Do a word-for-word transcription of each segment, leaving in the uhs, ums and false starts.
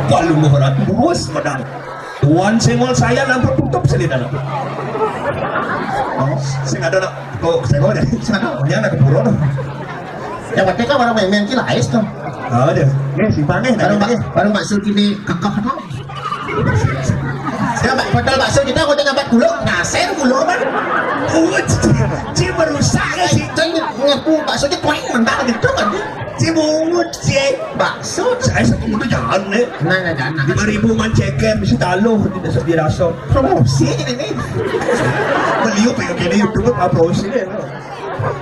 Palungguh Ratu, terus pedang. Tuan Senggol saya nampak tutup selina. Oh, sing ada nak, kok Senggol deh. Sing ada, dia nak ke pura tu. Ya, berarti kan orang main-main kila ais tu. Oh, dia. Eh, simpang eh, baru, baru bakso kini kekeh tu. Ya, bak-, padahal bakso kita kau tengah buat kulo, nasir kulo kan. Oh, cik, cik merusak kan, cik. Kan ngaku bakso dia kuat mentah gitu kan. Cik mungut, cik. Bakso, saya satu muda jalan ni. Nah, nah, nah, nah. Lima ribu mancekan, mesti taluh, tidak sepi rasa. Promosi aja ini. Beliau pengen kini YouTube apa promosi ni?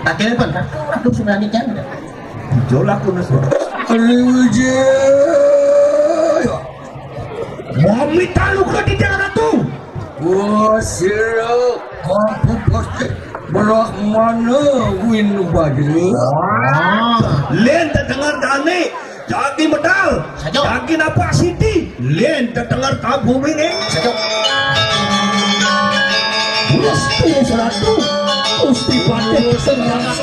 Tak kira pun, kan? Aduh, sudah ni kan. Jolak pun nasi. Sriwijaya. Wamita luka di dalam tu. Wah, sira kampung pasti belah mana Winu Bajra? Wah. Lén tak dengar dane, jagi medal, saja. Jagi napak siti, lén tak dengar kampung ini. Saja. Gusti Ratu, Gusti Patih Senjata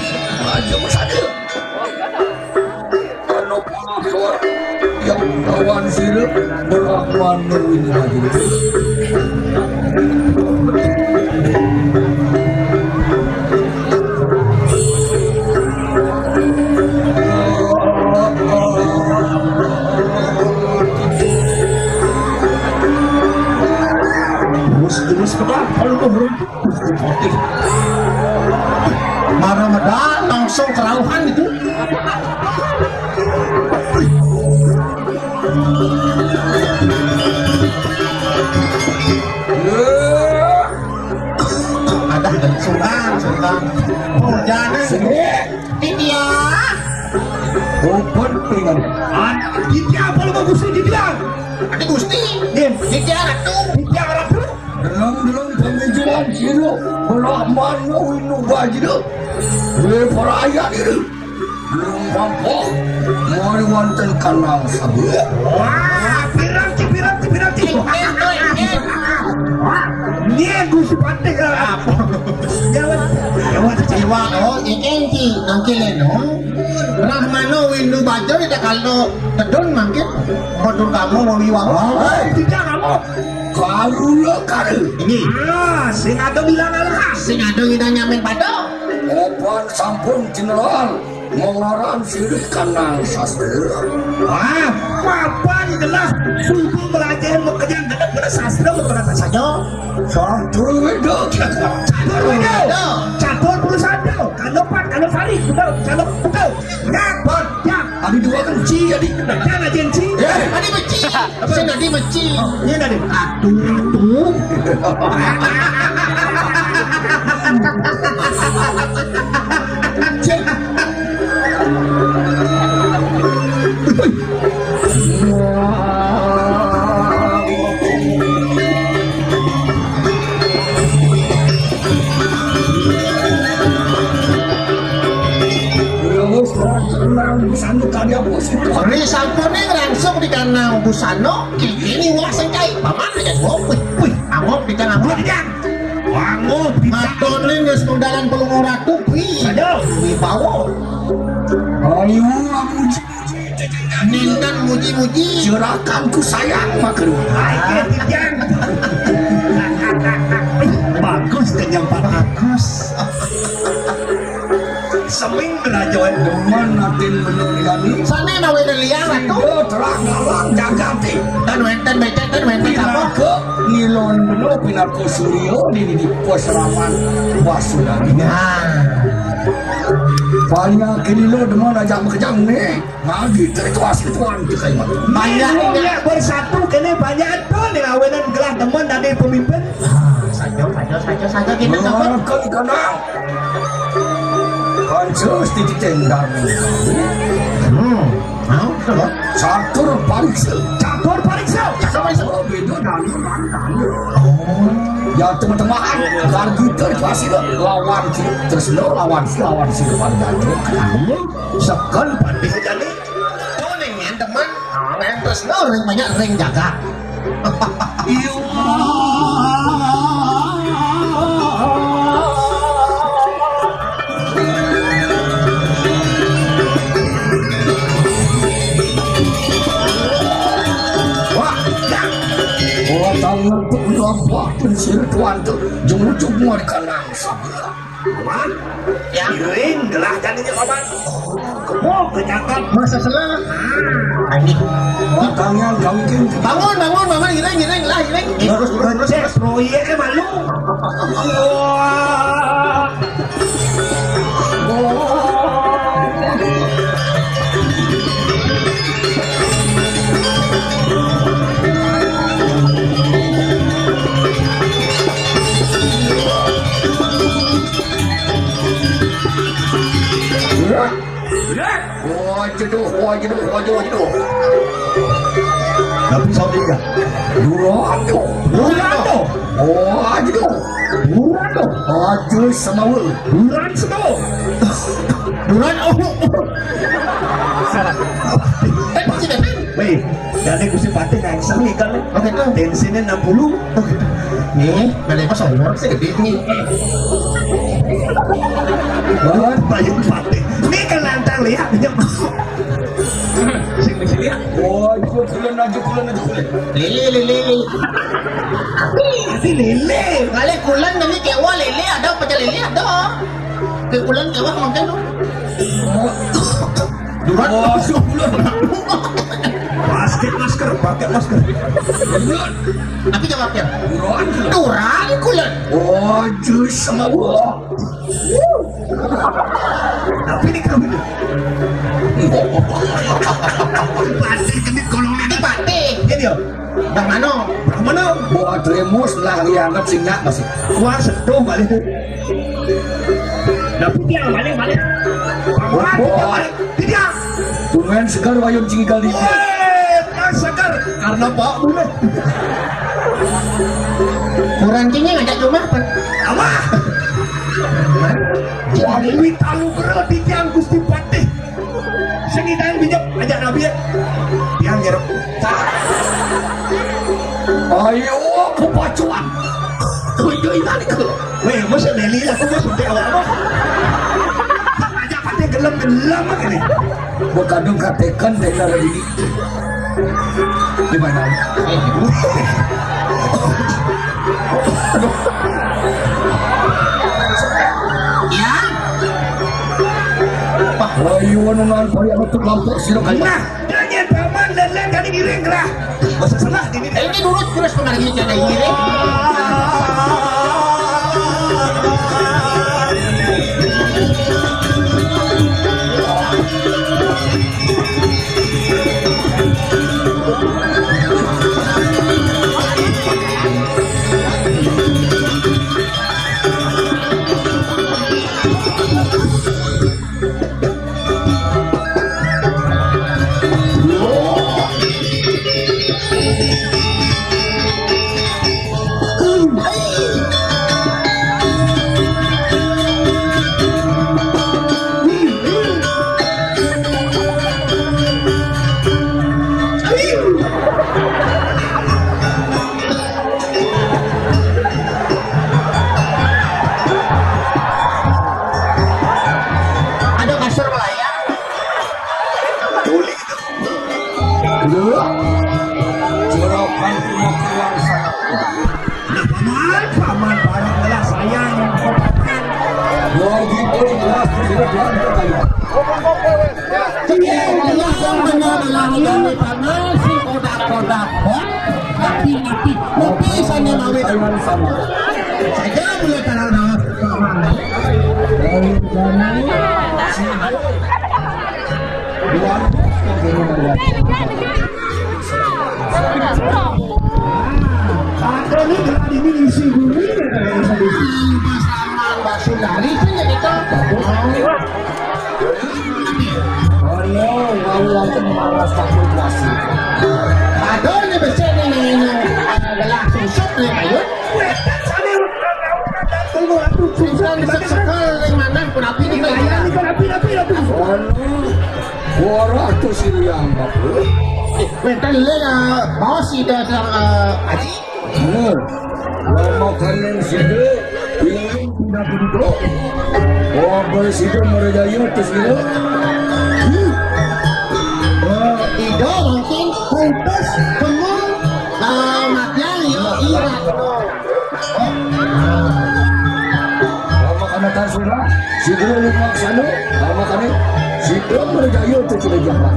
Raja Besada. Ana pangakon yang lawan sira, Brahmana Winduna. Terus, terus, Pak. Aduh, Mara medal langsung kerauhan itu. Ada sungkan, sungkan. Hujan. Dia. Open dengan. Anak Ditya apa lu bagus ni, Ditya? Ada Gusti. Dia. Ditya Ratu. Ditya Ratu. Dalam-dalam pemikiran sira, Brahmana Winu Bajra. Wé perayaan ini. Belum mampu. Mari wonten kanang sabda. Wah, piranti, piranti, piranti. Wah, ini Gusti Patih. Apa? Jawab, jawab. Iwak, oh, ini ki nangkil eno. Brahmana Winu Bajra tidak kalau tedun mangkin. Kodur kamu mau iwak. Hei, tidak kamu. Kawula kare. Inggih. Ah, sing ada bilang alah. Sing ada ngidang nyamin pada. Opan sampun general mengaran sirih kanang sastra. Ah, papan gelah suku belajar mekejang genep pada sastra pada saja. Catur Weda. Catur Weda. Catur Purusada. Kanopat, Kanosari, sudah, Kanop, betul. Nyapat. Ya. Adi dua kan ci, adi. Jangan aja ci. Eh. Adi benci. Apa? Saya tadi benci. Oh, iya tadi. Aduh, aduh. Ri sampun ning langsung di kanang busana, kiki ni wah sengkai. Paman aja gua, wih, wih, angop di kanang gua. Angop di kanang. Matur ning wis ngundalan pelungguh ratu, wih. Aduh. Wibawa. Ayo, aku Ninten muji-muji. Juraganku sayang maka. Ayo, Titian. Bagus, kenyang bagus. Seming belajar. Demen atin menuriani. Sane nawe liang ratu. Sida terang dalam jagate. Dan wenten becek, dan wenten apa? Pinaka ngilon beno, pinaka surya di, di, di posraman Wasudari. Nah. Banyak kini lo demen ajak makejang ni. Magi terkuas ketuan kita iman. Banyak, banyak bersatu kene banyak tu ni lawanan gelah demen dadi pemimpin. Ah, saja, saja, saja, saja kita dapat. Makan kenang. Pansus titi tendang. Hmm. Hah? Apa? Catur pariksa. Catur pariksa. Catur pariksa. Oh, beda dalu lan dalu. Oh. Ya, teman-teman, kan kita dikasih lawan sih, terus lo lawan sih, lawan sih, lawan dalu. Kamu sekan pandai jadi. Tuh ning, teman, ring Tresna, ring banyak, ring jagat. Iya. Tangan tu lampak tu sir tuan tu. Jung-jung muat kanang sabar. Paman, ya. Iring gelah jadinya, Paman. Kebo kenyangkap. Masa selah. Ah, ini. Tangan gangking. Bangun, bangun, bangun, iring, iring, lah, iring. Terus, terus, terus, terus. Proyeknya malu. Wah. Wah, jeduh, wah, jeduh, wah, jeduh, wah, jeduh. Tapi saudara. Dua, aduh. Dua, aduh. Wah, jeduh. Dua, aduh. Aduh, semawa. Dua, semawa. Dua, oh, oh. Salah. Eh, pasti dah. Weh, jadi Gusti Patih ngangsang nih kan. Oke, tuh. Tensinya enam puluh. Nih, balik pas orang sih gede nih. Buat Bayu Patih. Ini kan lantang lihat dia. Sini, sini ya. Oh, itu kulon aja, kulon aja, kulon. Lele, lele. Tapi lele. Balik kulon ini kewa lele ada apa lele ada. Ke kulon kewa mungkin tuh. Duran. Oh, kulon. Pakai masker, pakai masker. Duran. Tapi jawabnya. Duran. Duran kulon. Oh, jus sama buah. Tapi di kami. Patih kedit kolong ini patih. Ini dia. Bang Mano. Bang Mano. Buat remus lah, liangat singa masih. Wah, setuh balik. Nah, putih yang balik, balik. Bang Mano, putih yang balik. Tidak. Dengan segar wayun cinggal di. Weh, kan segar. Karena Pak Bule. Kurang kini ngajak cuma apa? Apa? Wah, duit talu bro di tiang Gusti Patih. Sing idang bijak ajak Nabi ya. Tiang jeruk. Ayo, aku pacuan. Tunjuk ikan itu. Weh, masa Nelly lah, aku mau suntik awak apa? Ajak Patih gelem-gelem ini. Bekadung katekan dek dalam ini. Di mana? Ya. Wah, iya, nungan pari anu tu lampau sira kaya. Nah, dia nyen paman dan lain kali giring lah. Masa salah di ini. Ini nurut terus pengaruhnya jadi giring. Ada kasur melayang. Tuli itu. Dulu. Juragan Kuno keluar sana. Nah, paman, paman, paman, adalah saya yang paman. Dua ribu tujuh belas, sudah dua ribu kali. Iya, jelas yang benar adalah ini paman, si kodak-kodak. Hah? Tapi, tapi, tapi, saya mau. Saya mulai tanah-tanah. Aku ini gelar ini isi bumi, ya, dari sini. Mas Aman, Mas Sundari, kan ya kita. Oh, no, mau langsung malas satu kelas. Aduh, ini besar ini, ini, ini. Ada gelas susut nih, ayo. Susah disekel ning manah pun api nih, kayak gini. Api, api, api. Ono. Warah tuh siriang, Bapak. Eh, wénten lé ya, baos sida sang, eh, aji. Bener. Lama kanen sida, ini tidak duduk. Wabah sida merajaya tuh sida. Eh, ida mungkin putus, kemul, Ah, matian yo irak. Sama kana tan surah, si guru lima sana, sama kana si guru merjaya tu sudah jalan.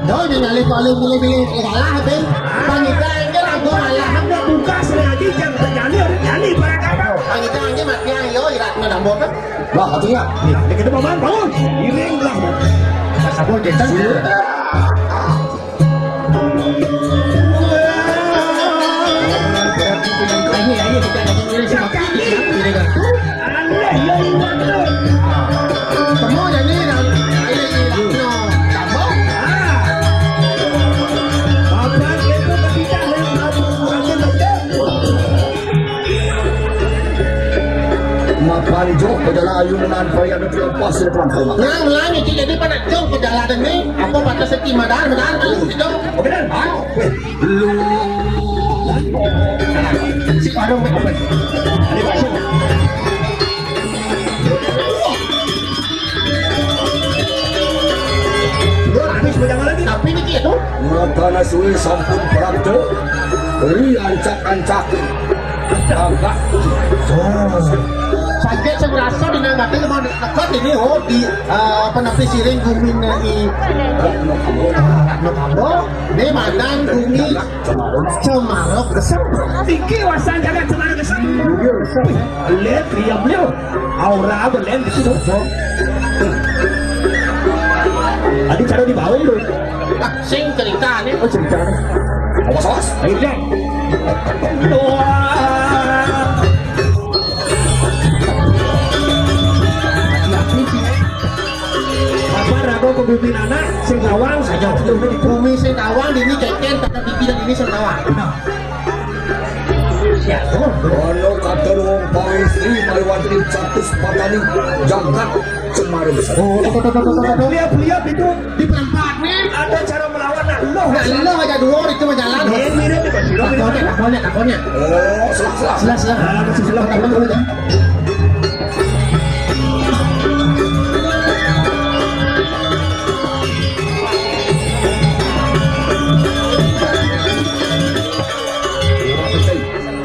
Dah, dia nyali paling pilih-pilih, eh, kalah, Ben. Pangitan je lah, gua kalah. Anda buka sekali lagi, jangan terjadi, orang nyali barang apa. Pangitan je matian yo irak na dambok kan. Lah, katanya. Nih, dia kena paman, bangun. Iring lah. Pas aku, dia kan. Mapan jok pajalan ayunan parian lepas lepas. Nang, nang, itu jadi pada jok pajalan ni. Apa batas seti madar, madar, kalau itu. Oke, dah. Ah, weh. Lu. Si Arung apa? Ada masuk. Lu habis berjalan lagi. Tapi ni dia tu. Mata nasui sampun perang tu. Beri ancak-ancak. Agak. Oh. Sakit saya merasa di nang mata lemah dekat ini, oh, di, ah, apa, napi siring gumi ni. Ratno Kambo. Ratno Kambo. Ni madan gumi. Cemarok. Cemarok Gesem. Tinggi wasan jagat Cemarok Gesem. Lihat, lihat beliau. Aura belen di situ. Tadi cara di bawah tu. Ah, sing cerita ni. Oh, cerita ni. Awas, awas. Ayo, Jack. Wah. Apa rago ke bumi anak, sing tawang saja. Bumi sing tawang, ini keken, kata pipi dan ini sing tawang. Ono katon wong pawistri maliwati catus patani jagat Cemara Besar. Oh, lihat-lihat itu di perempat nih. Ada cara melawan, nah, lo. Nah, lo aja dua itu mah jalan. Ini, ini, ini, ini. Takonnya, takonnya, takonnya. Oh, selah, selah. Selah, selah. Ah, masih selah, takonnya.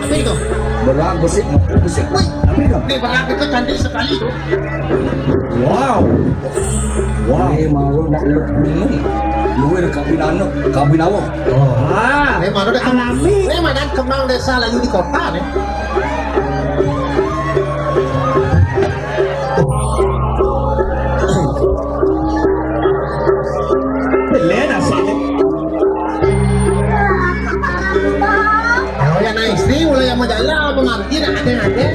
Apa itu? Berang besik, besik. Wih, apa itu? Ini berang itu cantik sekali. Wow. Wow. Ini malu nak lu ini. Luir kabin anu, kabin awak. Oh. Ah, ini malu dah alami. Ini mana kembang desa layu di kota nih. Belen asik. Oh, yang naik istri, mulai yang mau jalan, apa ngerti, nak ada, ada.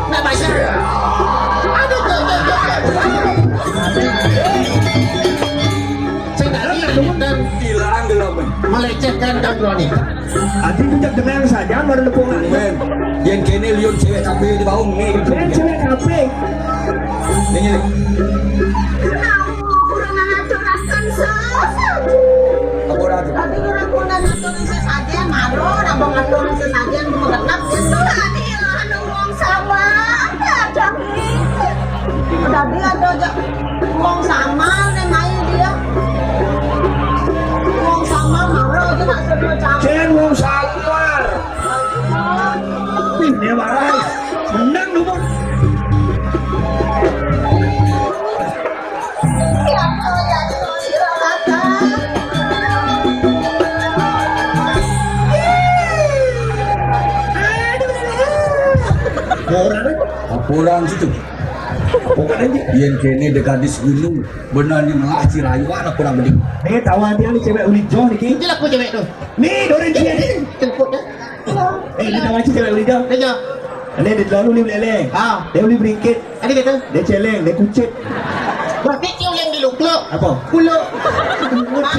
Nggak baca. Aduh, tuh, tuh, tuh, tuh. Saya nggak lihat, dan melecehkan dan wanita. Ati tu jak dengar saja, baru lepung angin. Men, yang kene liun cewek kafe di baung ni. Men cewek kafe. Ini. Kurang atur akan sasaja. Apa dah tu? Tapi orang kurang atur sesajen, malu, abang atur sesajen, mengenap, itu tadi lah, anu, wong sama, ada ni. Tadi ada aja wong sama, ni main dia. Wong sama, malu, itu maksudnya sama. Jen wong sama. Ih, dia waras. Menang dulu. Orang, orang situ. Bukan aja. Yang kene dekat di gunung, benar ni malah Cirayu ada kurang mending. Ni tawa dia ni cewek ulijoh ni ki. Itulah aku cewek tu. Ni, dorang dia ni. Tengkuk dah. Eh, dia tawa cewek ulijoh. Dia je. Ni dia lalu ni boleh leh. Ha. Dia boleh beringkit. Ada kata? Dia celeng, dia kucit. Berarti kau yang di lukluk. Apa? Kuluk.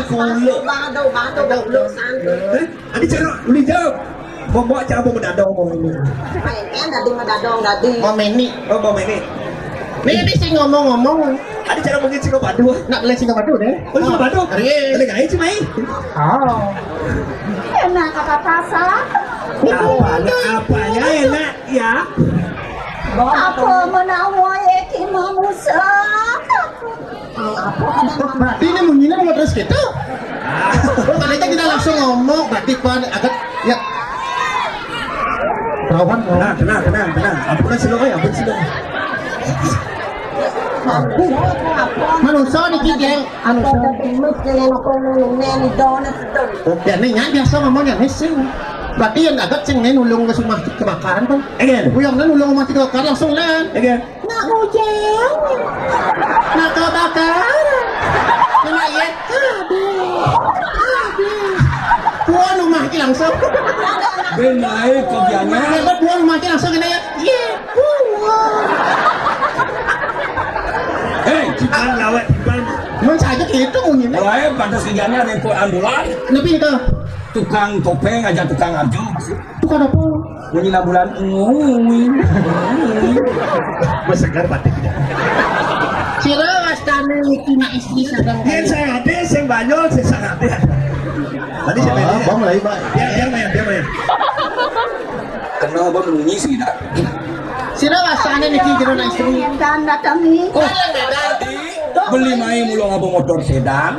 Kuluk. Bang, bang, bang, bang, bang, bang, santai. Eh? Adi cara uli jawab. Bawa cara bawa dada ngomong ini. Main kan tadi madadong tadi. Mau meni. Oh, mau meni. Ni, ni si ngomong-ngomong. Ada cara mungkin singkong padu. Nak beli singkong padu deh. Oh, singkong padu. Hari ini. Ada gaya sih, Mai. Oh. Enak apa pasar? Apa, apa ya enak ya? Apa menawa iki mau musak? Apa ada? Oh, berarti ini munyinya mau terus gitu? Oh, tadi kan kita langsung ngomong, berarti pan agak ya. Rawan, rawan. Tenang, tenang, tenang, tenang. Ampun sih lo, eh, ampun sih lo. Manusa niki, Geng, manusa. Pada timus dengan apa nulungne ni dona betul. Ya, ini nyan biasa ngomongnya, ini sing. Berarti yang agak sing ini nulung ke rumah kebakaran, Bang. Again. Uyangnya nulung rumah kebakaran langsung, Len. Again. Nak hujan. Nak kebakaran. Kena ya. Aduh. Aduh. Puan rumah ki langsung. Ben ae kopiannya. Hebat, puan rumah ki langsung kena ya. Iya. Puan. Hei, kipan lawat kipan. Mun saja gitu bunyinya. Wae pantas kerjanya repot ambulan. Tapi itu tukang topeng aja tukang aja. Tukang apa? Bunyi ambulan. Ngui. Bersegar batik. Sira wastane iki nak istri sedang. Yen sing ati sing banyol sing sangat. Tadi saya. Ah, bang mulai, Pak. Biar, biar main, biar main. Kenal bang bunyi sih dah. Sira wastane niki jero nak istri. Dan datang ni. Oh, beli main mulu ngapa motor sedan.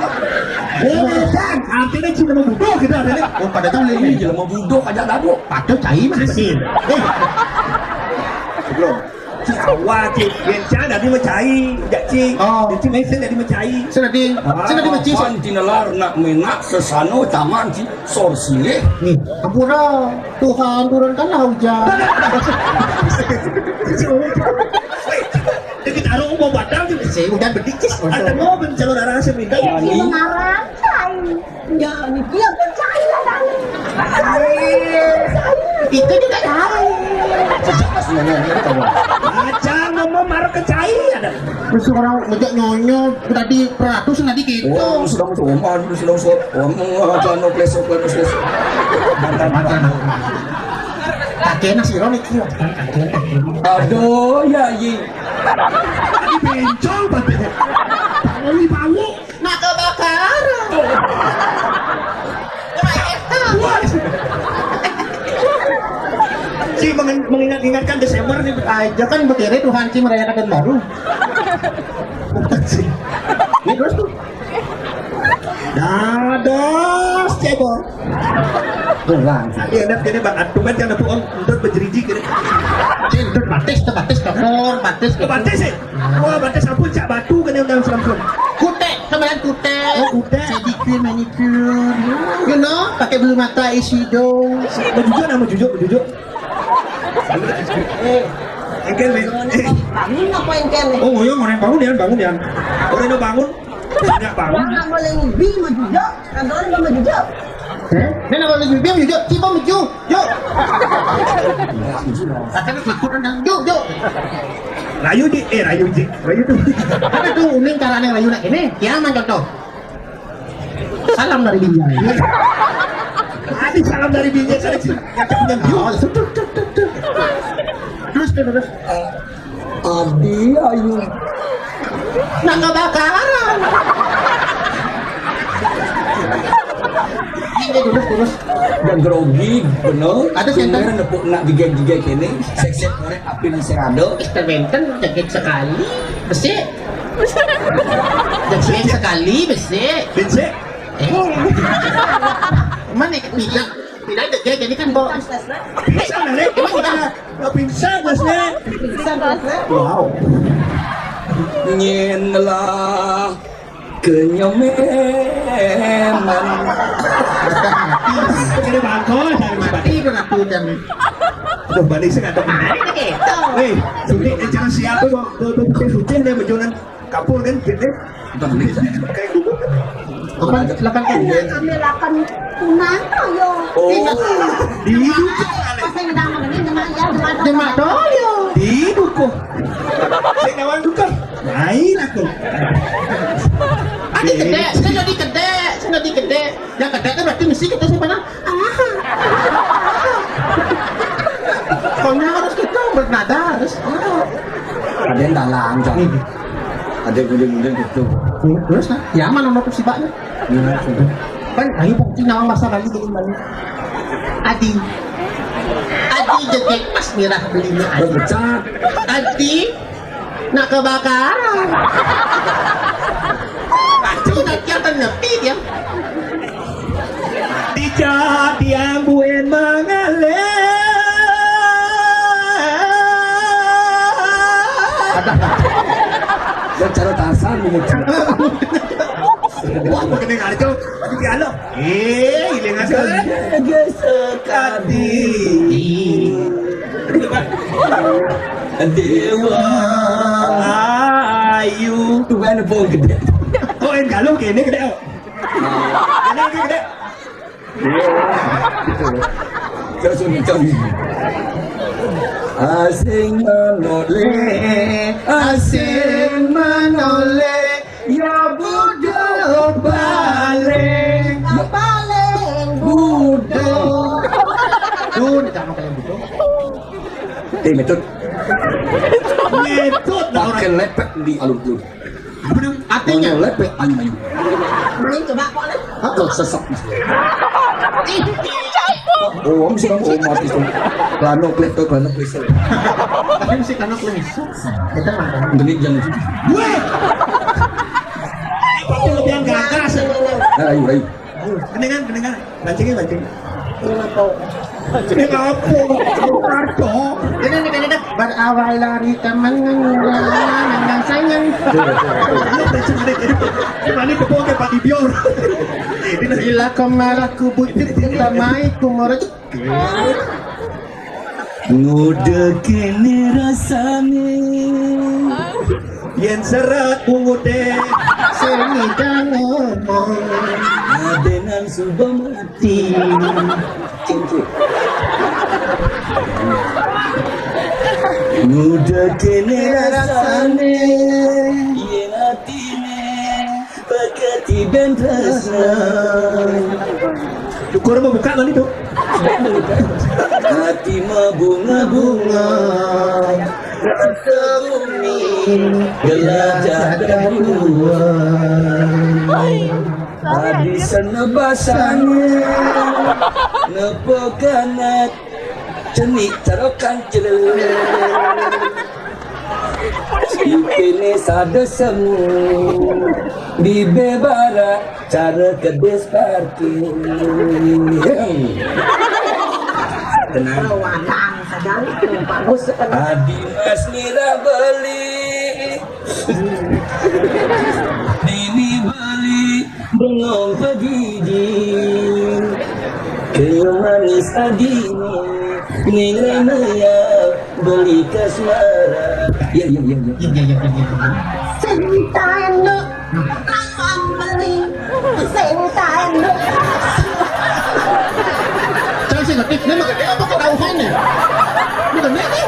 Oh, sedan. Artinya cuma mau butuh gitu artinya. Oh, pada tahu ini jelema budok aja dah, Bu. Patuh cai masih. Eh. Sebelum. Ci awak, Ci. Yen Ci dadi mecai, jak Ci. Oh. Yen Ci mesen dadi mecai. Senadi, ah, senadi mecai. Papan tinelar nak menak sesano taman Ci sor silih. Nih, ampura. Tuhan, turunkanlah hujan. Weh, dia taruh mau batang tu. Si hujan bedicis. Ada mau ben calon arah saya minta. Iya, ini mengarang, cai. Ya, ini dia percaya kan? Itu juga tahu. Ajar mama marah ke cai ada. Terus orang ngejak nyonyo tadi peratus tadi gitu. Oh, sedang soman, sedang so-, oh, anu, kles, kles, kles. Mantan, mantan. Kakek nasi roni kio, kakek, kakek. Aduh, ya, yi. Ini bencong, bapak. Bau, bau. Nak kebakaran. Wah. Ci mengen-, mengingat-ingatkan Desember nih. Aja kan begitu Tuhan Ci merayakan tahun baru. Ini terus tuh. Dados, cebol. Kurang. Iya, enak gini, Bang. Aduh, kan jangan nepuk, Om. Entut berjerijik gini. Entut batis, tuh batis, dapur, batis. Tuh batis, sih. Wah, batas ampun, cak batu kena dalam serampun. Kutek, kemarin kutek. Oh, kutek. Pedicure, manicure. You know, pakai bulu mata, isi hidung. Bejujur nama jujur, bejujur. Eh, engkel, men. Eh. Bangun apa engkel, men? Oh, ngoyong, orang bangun, dia bangun, dia. Orang udah bangun. Enggak bangun. Orang boleh ngubi, mau jujur. Kantor sama jujur. Eh? Ini nama jujur, jujur. Coba jujur. Yuk. Katanya takut orang. Yuk, yuk. Rayu ji, eh, rayu ji, rayu tu. Tapi tu uning cara nang rayu nak ini, kiaman contoh. Salam dari Binjai. Adi salam dari Binjai, saya sih. Oh, tuh, tuh, tuh, tuh. Terus, terus, terus. Adi ayu. Nak kebakaran. Ini terus, terus. Dan grogi, bener. Ada sih, entar. Bener nepuk nak gigit-gigit ini. Seksi korek api nang serado. Ih, terbenten, jagit sekali. Besi. Jagit sekali, besi. Besi. Eh. Mana ikat pinggang? Tidak ada, jadi kan, Bo. Bisa, Lek. Emang udah nggak pingsan, Mas, Lek? Wow. Nyen lah kenyememan. Ini bangkol, cari mati. Itu nak hujan nih. Aduh, balik sih nggak ada. Hei, Sudi, eh, jangan siapa, Bo. Tuh, tuh, tuh, Sudi, dia berjualan kapur kan, gitu. Kayak dulu. Apa? Silakan, Kak. Iya, kami lakukan tunangan, yo. Oh. Di hidup. Pas yang udah ngomongin, demak ya, demak. Demak doyo. Di hidup kok. Saya kawan juga. Lain aku. Ada kedek, saya jadi kedek, saya jadi kedek. Yang kedek itu berarti mesti kita siapa, nah? Ah. Pokoknya harus kita bernada, harus. Ah. Ada yang dalam, Cak. Ini. Ada gudeg-gudeg gitu. Terus lah, ya mana nutup si baknya? Kan ayo bukti nama masa kali jadi balik. Adi. Adi jegek pas mirah belinya Adi. Pecah. Adi nak kebakaran. Pasti nak kelihatan nyepi dia. Dijadian buen mengalir. Ada. Dan cara Tarsan gitu. Wah, pakai dengan itu. Pakai piala. Eh, ini nggak salah. Sekali. Dewa. Ayu. Tuh kan apa gede. Oh, yang kalau gini gede. Gini gede. Terus udah tahu. Asing menoleh, asing menoleh, ya bodoh paling, paling bodoh. Tuh, ditambah paling bodoh. Eh, metode. Metode, pakai lepek di alun-alun. Apa namanya? Artinya? Mau lepek ayu-ayu. Belum coba kok, Lep. Hah? Kok sesek? Ih, oh, om sih kamu, om mati tuh. Kelano klik tuh, kelano klik tuh. Tapi mesti kelano klik. Kita makan. Genit jangan. Weh! Apa tuh lebih yang gagas? Nah, ayo, ayo. Ayo, keningan, keningan. Pancingnya, pancing. Ini apa? Ini apa? Kartu. Ini nih, ini dah. Berawal dari teman yang sayang. Lu pancing, ini, ini. Cuma ini tepung kayak Pak Dibior. Ini dah. Gila kemarah ku butuh, kita mai ku merejek. Nguda kene rasane yen seret pungude sing ngidang ngomong. Adenan suba mati. Cingkir. Nguda kene rasane yen atine Peketi ben tresna. Syukur mau buka kali tuh. Hati mah bunga-bunga. Rasa bumi gelajah dan dua. Adi sana basane. Nepokanet. Cenik tarokan celele. Ipine sada semu. Bibe bara cara kedes parkir. Tenang. Adi Mas Nira beli. Dini beli. Bengong pedidi. Kayu manis adine. Nilai maya beli kasmara. Ya, ya, ya, ya. Ya, ya, ya, ya, ya. Sentano. Beli. Sentano. Cang sing ngetik, ini mah gede apa ketauhan nih? Ini gede nih.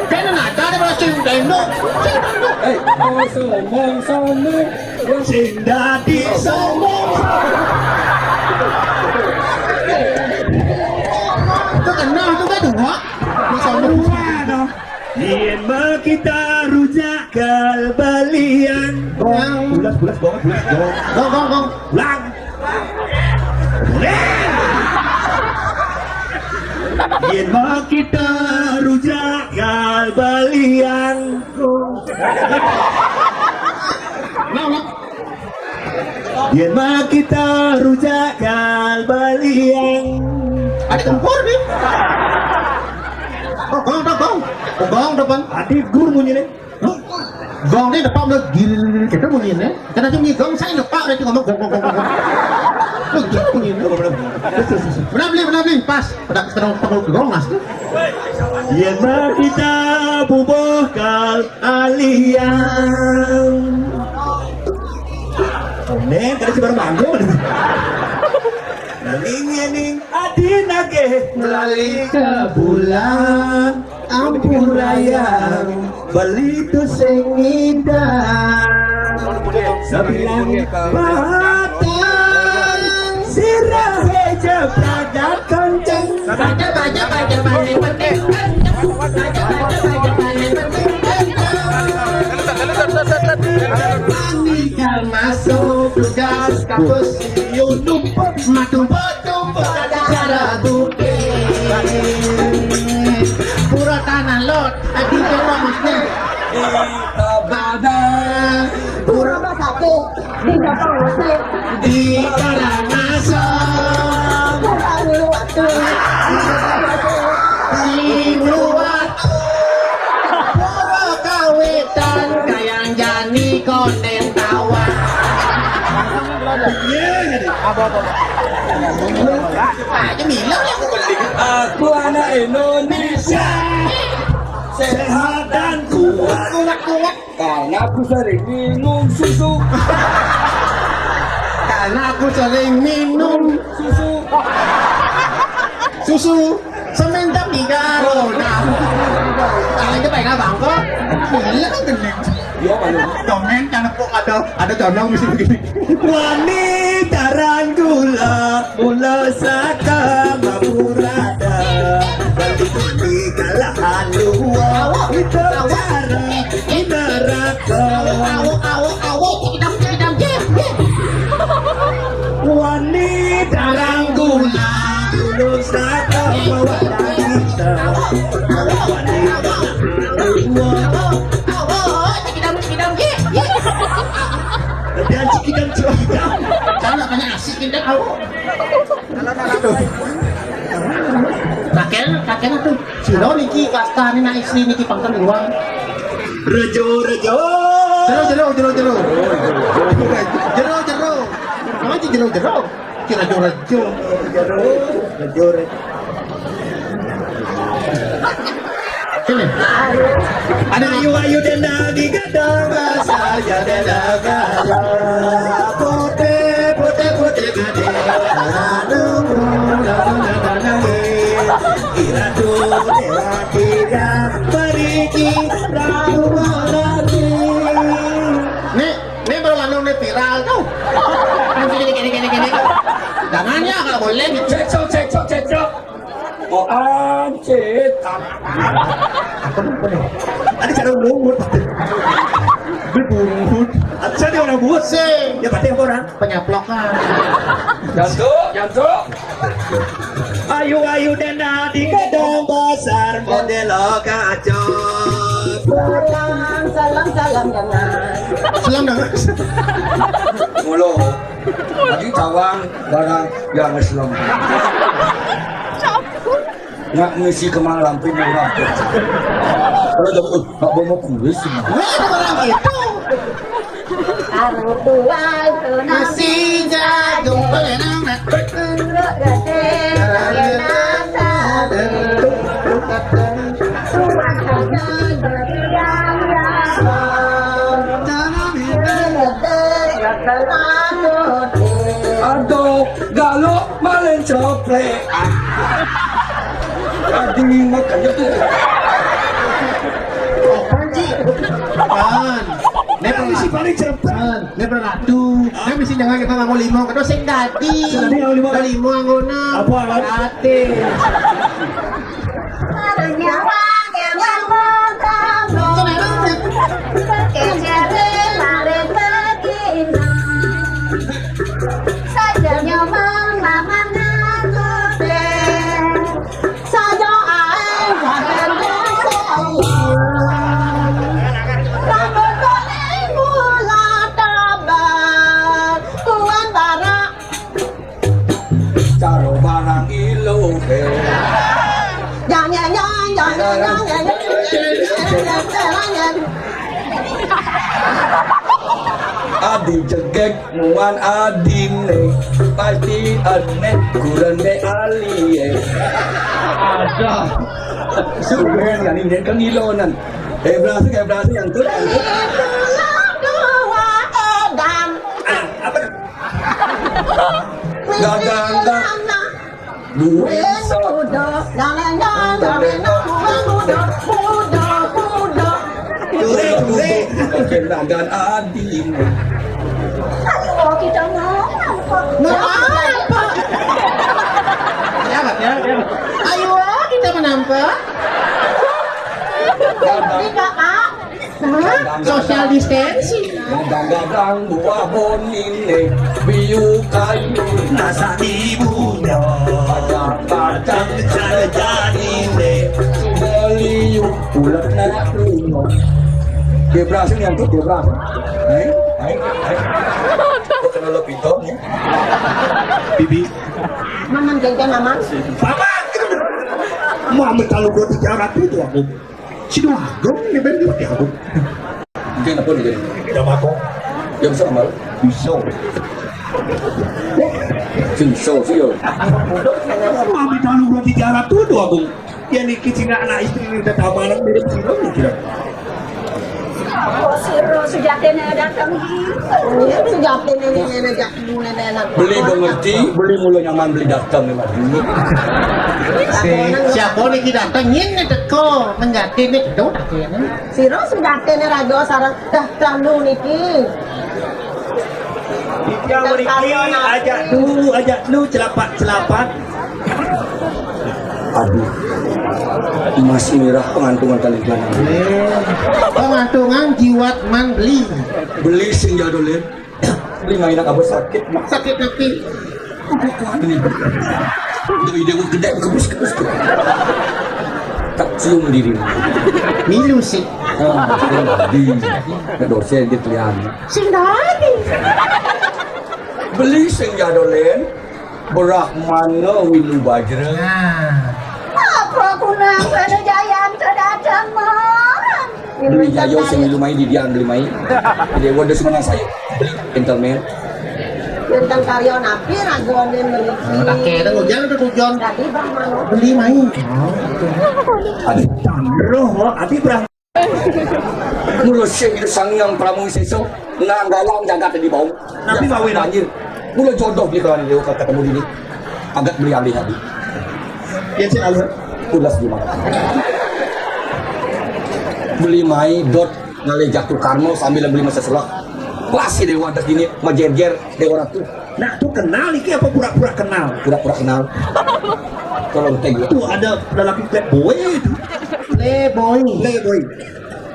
Kayaknya nada ada bahasa Sentano. Sentano. Eh, mau sombong, sombong. Sing dadi sombong. Itu kenal tuh kan, Wak? Ini sombong. Wah, dong. Yen mau kita rujak kal balian. Gong. Bulas, bulas, gong, bulas, gong. Gong, gong, gong. Ulang. Yen mau kita rujak kal balian. Nah, nah. Yen mah kita rujak kal baliang. Ada tempur nih. Oh, gong, gong, gong. Oh, gong depan. Adi gur bunyi nih. Gong nih depan udah gil gitu bunyi nih. Karena cuma gong saya depan itu ngomong gong, gong, gong, gong, gong. Tuh, gitu bunyi nih. Benar beli, benar beli, pas. Pada terus perlu gong mas tuh. Yen mah kita bubuh kal Aliang. Neng, tadi si baru manggung. Nanging ning adi nagih melali ke bulan ampurayang beli tu sing ngidang. Sabilang patang sirahe jebragat kenceng. Baca, baca, baca, paling penting. Baca, baca, baca, paling penting. Terus yundum, matumpuk-tumpuk, ada cara bukit. Pura tanah lot, adi coba musneh. Di Tabada, pura basakit, di Jepang musik, di Karangasem, pura dulu waktu, di luar, pura kawitan, kayang jani konden tawa. Iya, jadi. Apa, apa, apa? Aja bilang lah aku beli. Aku anak Indonesia, sehat dan kuat. Kuat, kuat. Karena aku sering minum susu. Karena aku sering minum susu. Susu semenjak tiga roda. Kalau itu pengen abang kok. Gila kan gendeng. Iya, malu. Komen karena kok ada, ada condong bisa begini. Wanita ranggula, mula saka mamurada. Di kalahan dua, itu cara neraka. Awo, awo, awo, awo, cekidam, cekidam, jep, jep. Wanita ranggula, mula saka mamurada. Wanita ranggula. Awo, awo, cekidam, cekidam, jep, jep. Dia cekidam, cekidam. Sana tanya asik, indah, awo. Kakek, kakek tuh. Sira niki kastane nak istri niki pangken luang. Rejo, rejo. Jero, jero, jero, jero. Jero, jero. Apa sih jero, jero? Kira jero, jero. Jero, jero. Sini. Ada ayu-ayu denda di gedang, saja denda gedang. Putih, putih, putih, putih. Anu, anu, anu, anu. Iratu dewa tidak perigi, ratu lagi. Nih, nih baru anu nih viral tuh. Gini, gini, gini, gini. Jangan ya, nggak boleh. Cekcok, cekcok, cekcok. Oh, anjir. Apa lupa nih? Ada cara bungut. Gue bungut. Ada cara orang bungut. Sing. Ya, berarti apa orang? Penyaplokan. Jantung, jantung. Ayu, ayu, denda di gedong besar model kaca. Salam, salam, salam, jangan. Selam dah. Mulu. Tadi cawang barang yang Islam. Nak ngisi kemang lampir murah. Kalau jam, eh, nggak mau mau kuis sih. Wih, itu orang itu. Karo tuan nasi jagung. Nasi jagung. Urut gede, nasa. Rumah kaca, yang, yang. Aduh, galo malen coplek. Tadi makanya tuh. Apaan sih? Apaan? Ini apa sih paling cepet? Ini beratu. Ini mesti jangan kita nganggo lima. Kedua sing dadi. Sing dadi nganggo lima. Ada lima anggona. Apa, apa? Ate. Saja nyomong mama ngaku deh. Saja ae. Rambut kuning mula tambah. Tuan barak. Caro barang ilo, eh. Yang, yang, yang, yang, yang, yang, yang, yang, yang, yang, yang. Adi jegek muan adine, pasti ene gurene alie. Ada. Sugen kan ini kan ilonan. Eh, berhasil, eh, berhasil yang tuh. Itulah dua edan. Ah, apa? Gagang, gagang. Duit. Muda, muda, muda, muda, muda, muda. Jure, jure. Oke, nah, dan Adi. Ayo, kita mau apa? Mau apa? Ya, ya, ya. Ayo, kita menampak. Ini kakak. Social distancing. Gadang-gadang buah bonine, biu kayu nasa ibunya. Padang-padang cara jadine, beliu ulet nak lunyo. Dia berhasil yang tu, dia berhasil. Hai, hai, hai. Kok kena lo pintu ni? Bibi. Maman genggen, Maman. Paman! Mami kalau gua tiga ratus itu aku. Sidoarjo ni ben dia aku. Dia apa ni dia? Dia apa? Dia bisa amal? Bisa. Bisa, sih, yo. Mami kalau gua tiga ratus itu aku. Ya niki cina anak istri ni udah tahu mana mirip sira ni kira. Apa sira sujatine dateng iki? Sujatine ngene jak mulai enak. Beli mengerti, beli mula nyaman, beli dateng ni mati. Si, siapa niki dateng? Ngene teko, menjati ni kedo tak kene. Sira sujatine raga sareng dah telu niki. Iki mriki ajak tu, ajak tu celapak-celapak. Aduh. Emas mirah pengantungan tali ganang. Eh, pengantungan jiwat man beli. Beli sing jadul, ya. Beli mainan apa sakit, Mak? Sakit tapi. Ini. Doi dia gede, kebus, kebus, kebus. Tak cium diri. Milu sih. Ah, di. Dosen dia pilihan. Sing dadi. Beli sing jadul, Len. Brahmana Winu Bajra. Nah. Apa kunang pada jayan kedatang, Mang? Beli jayo sing milu mai di dian beli mai. Jadi waduh semana saya. Beli gentleman. Tentang karya napi ragane mriki. Oke, dah hujan udah hujan. Tadi Brahmana. Beli mai. Ada tanroh, adi Brahmana. Mula sing Sang Hyang Pramu Sesa nanggalang jagat di bawah. Tapi mawe banjir. Mula jodoh di kawan dia ketemu dini. Agak beli alih tadi. Ya sih alih. Pulas di mana? Beli mai dot ngalih jatuh karma sambil beli masa selah. Pas si dewa atas dini majer-jer dewa ratu. Nah, tu kenal iki apa pura-pura kenal? Pura-pura kenal. Tolong tag ya. Tuh ada lelaki playboy itu. Playboy. Playboy.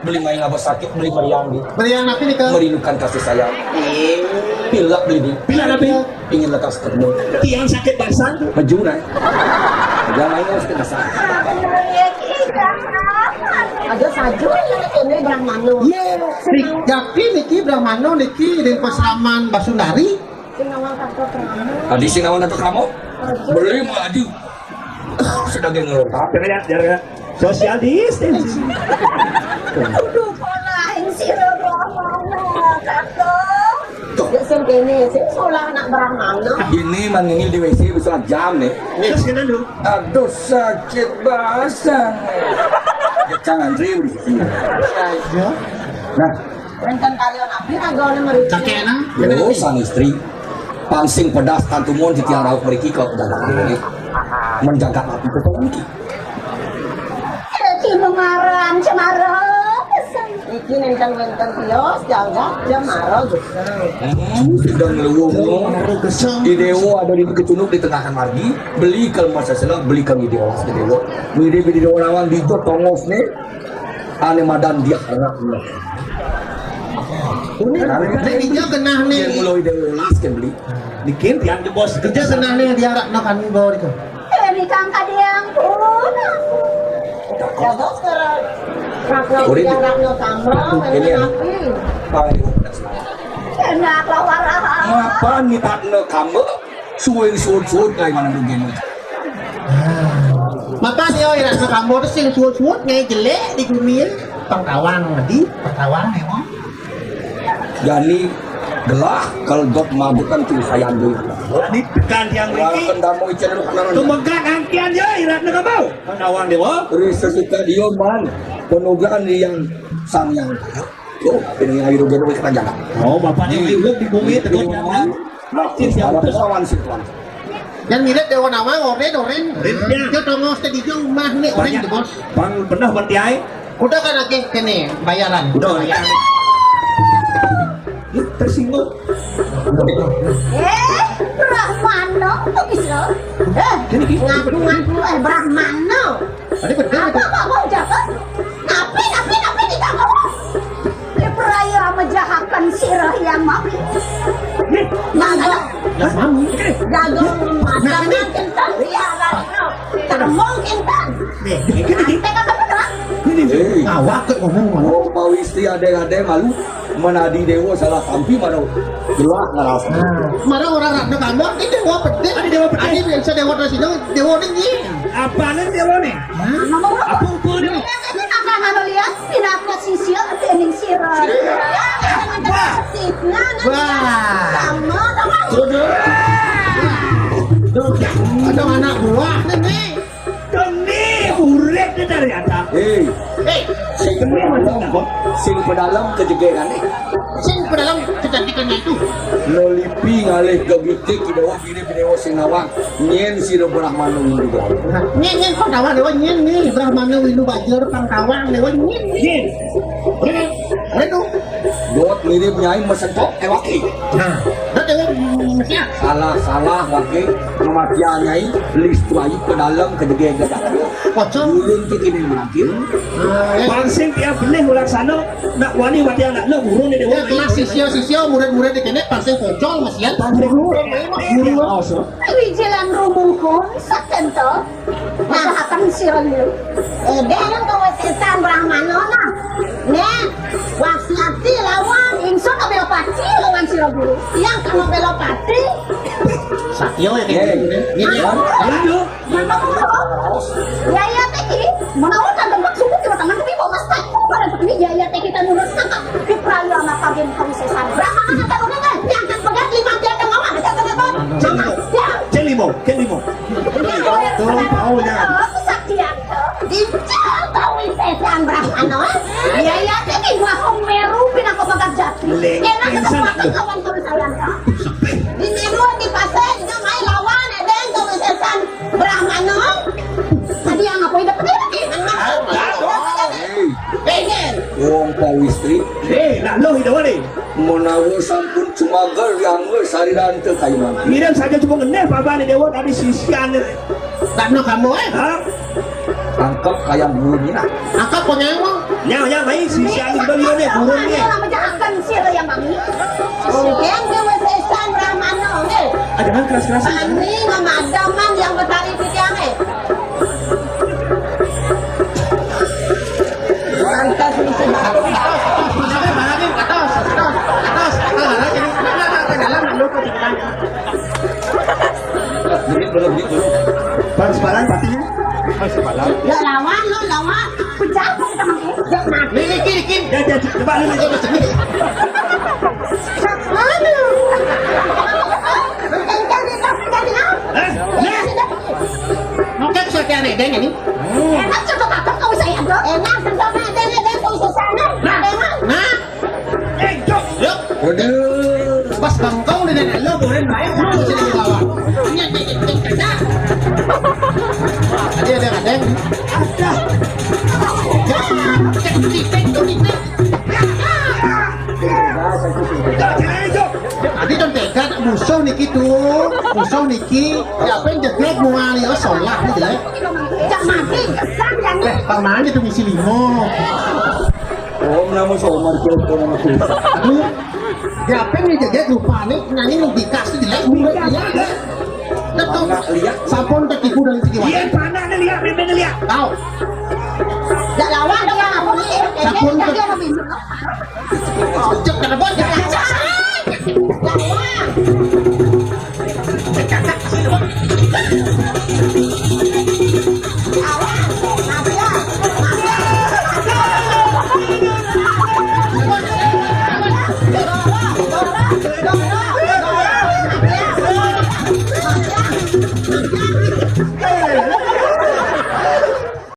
Beli main apa sakit, beli meriang di. Meriang apa nih, Kak? Merindukan kasih sayang. Pilek beli di. Pilek apa? Ingin lekas ketemu. Tiang sakit basah. Baju nah. Jangan main sakit basah. Ada saja ini Brahmana. Iya. Yakin niki Brahmana niki di pasaman Basundari. Sing ngawal kantor kamu. Tadi sing ngawal kantor kamu? Beli mah adi. Sudah dia ngeluar. Jangan ya, jangan ya. Social distancing. Aduh, kok lain sih lo doang mau kantor. Tuh. Ya sing kene, sing sekolah anak Brahmana. Ini man ini di W C bisa jam nih. Terus kena dulu. Aduh sakit basah. Ya, jangan riuh di sini. Ya. Nah, Wénten karya nabi ragane mriki. Cakekna? Yo, sang istri. Pansing pedas tantumon titiang rauh mriki kok jagat mriki. Menjaga nabi kok mriki. Iki mengaran cemara. Iki nénten wénten tios jagat cemara gesang. Hmm, sedang luwung. Di dewa ada di kecunduk di tengah margi, beli kal masa selak, beli kal ide olas di dewa. Beli di dewa lawan di tongos nih. Ane madan dia anak. Ini nek dia genah nih. Yang mulai dia ulas kan beli. Bikin tiang di bos kerja genah nih diarak nak kami bawa itu. Ini kan kadiang pun. Ya bos kerja. Udah dia arak nak kamu, ini api. Bang, ini udah selesai. Enak lawar ah. Apa nih tak nak kamu? Suwing suwut-suwut kae mangan dogene. Mapan yo ira ka kambo tu sing suwut-suwut ngai jelek di gumi ya. Pangkawang tadi, pangkawang memang. Jani gelah kalau dok mabuk kan tu sayang dulu. Tadi tekan tiang mriki. Kendamo ijen lu kenal. Tumegang angkian yo ira ka kambo. Pangkawang dewa. Resesuka dia man. Penugaan yang sang yang. Oh, ini air udah kepanjangan. Oh, bapak ini urip di bumi teguh nyaman. Ada persoalan sih, Tuan. Yang mirip Dewa Nawang, oren, oren. Rin, ya. Dia tongos tadi dia rumah nih, oren. Banyak. Di bos. Bang, benar, Bang Tiai. Udah kan lagi kene bayaran. Udah, ya. Tersinggung. Eh, Brahmana, kok bisa? Eh, ngaku-ngaku, eh, Brahmana. Tadi betul. Apa, apa, apa, ucapan? Napi, napi, napi, tidak mau. Mami. Nih, mana? Lah, mami. Jago mata makin tadi ya, Rano. Termong kintan. Nih, ini, ini. Teka apa dah? Ini, ini. Hei. Awak kok ngomong, ngomong. Oh, Pak Wisti, adeng-adeng malu. Menadi dewa salah tampi mana? Jelas ngerasa. Nah. Mana orang Ratna Kambang, ini dewa pedih. Ada dewa pedih. Ada biasa dewa dari sini, dewa ini. Apa nih dewa nih? Hah? Apa, apa nih? Ini apa, mana lihat? Pinaka sisir, dening sira. Wah. Wah. Sama, sama. Sudah. Ada anak buah nih. Demi urip nih ternyata. Hei. Hei. Sing demi macam apa? Sing pedalam kejegeran nih. Sing pedalam kecantikannya itu. Nolipi ngalih ke bitik, ki dewa, kiri, ki dewa, sing nawang. Nyén sira Brahmana Windu Bajra. Nyén, nyén, Pangkawang dewa, nyén nih, Brahmana Windu Bajra, Pangkawang dewa, nyén, nyén. Bener, bener tuh. Dot mirip Nyai mesentok, eh, waki. Nah, dot dewa, mesti. Salah, salah, waki. Kematian Nyai, lis tuai ke dalam, ke dege, ke dalam. Pocong. Ulun tuh ini makin. Nah, ya. Pansing tiap benih ulang sana, nak wani wati anak, nak burung nih dewa. Ya, kelas sisya-sisya, murid-murid di kene, pansing pocong, masian. Pansing. Guru. Guru. Wijilan rumuhun sakento. Nah, akan sira niku. Eh, dene kawasitan Brahmana nah. Nek wasiati lawan ingsun Abelopati lawan sira guru. Yang kang Abelopati. Satya ya, kayak gini. Ini ya. Ayo. Mama, ya, ya, teki. Menawa kan tempat suku kita tangan tapi bawa mas tak. Pada ini ya, ya, teki, kita nurus kakak. Di perayaan apa dia kamu sesar. Brahmana kan, yang kan pegat lima dia tengah mana? Jangan, jangan. Ya. Kelimo, kelimo. Tuh, tahu ya. Aku saktian. Dincel tahu setan Brahmana. Iya, iya, jadi gua Meru pinang kau bagat jati. Enak kita banget lawan kau sayang. Di Meru, di pasar, kita main lawan, ada yang kau setan Brahmana. Tadi yang apa itu? Pengen. Wong Pawistri. Eh, nak lo itu ni. Menawa sampun cumagal riangga sariran tekayu mangkin. Ngirim saja cuma ngeneh, Pak Bani Dewa tadi sisian ni. Tak nak kamu, eh? Ha? Tangkap kaya burung ni nak. Tangkap kau nyawa. Nyawa, nyawa, mai sisian ni, beliau ni, burung ni. Ini nama jahatkan sih lo yang mami. Oh. Yang dewa sesan Brahmana, eh. Ah, jangan keras-keras. Ani nama adaman yang bertari di tiang, eh. Pantas ini sih. Bang, sepalan pati. Bang, sepalan. Ya, lawan, lo lawan. Pecah, kok kita makan? Ya, mati. Ini, ini, ini. Ya, ya, coba lu, coba, coba. Aduh. Kencang, kencang, kencang. Eh, eh. Mungkin seperti aneh deh ini. Enak, coba kakak kau saya, bro. Enak, coba aneh deh, deh, kau susah, nah. Nah. Enak. Nah. Eh, Jok. Yuk. Waduh. Pas bangkong dengan lo, boleh main, kamu sini di bawah. Ini, ini, ini, ini. Tadi ada, ada. Ada. Cek, cek, cek, cek, cek. Tadi kan tega, musuh niki tuh. Musuh niki. Ya, apa yang jeglek, muali, oh, solah nih, jelek. Cak mati, kesan, kan? Eh, paman itu ngisi limo. Oh, nama Somar, Cok, nama Cok. Aduh, ya, apa yang dijaga lupa nih, nyanyi lu bikas tuh jelek, murid dia. Tetep. Anak lihat. Sampun tertipu dari segi wajah. Iya, panak nih lihat, mimpi nih lihat. Tahu. Ya, lawan dia, apa nih? Sampun ter- Cek, kena bocah. Lawan.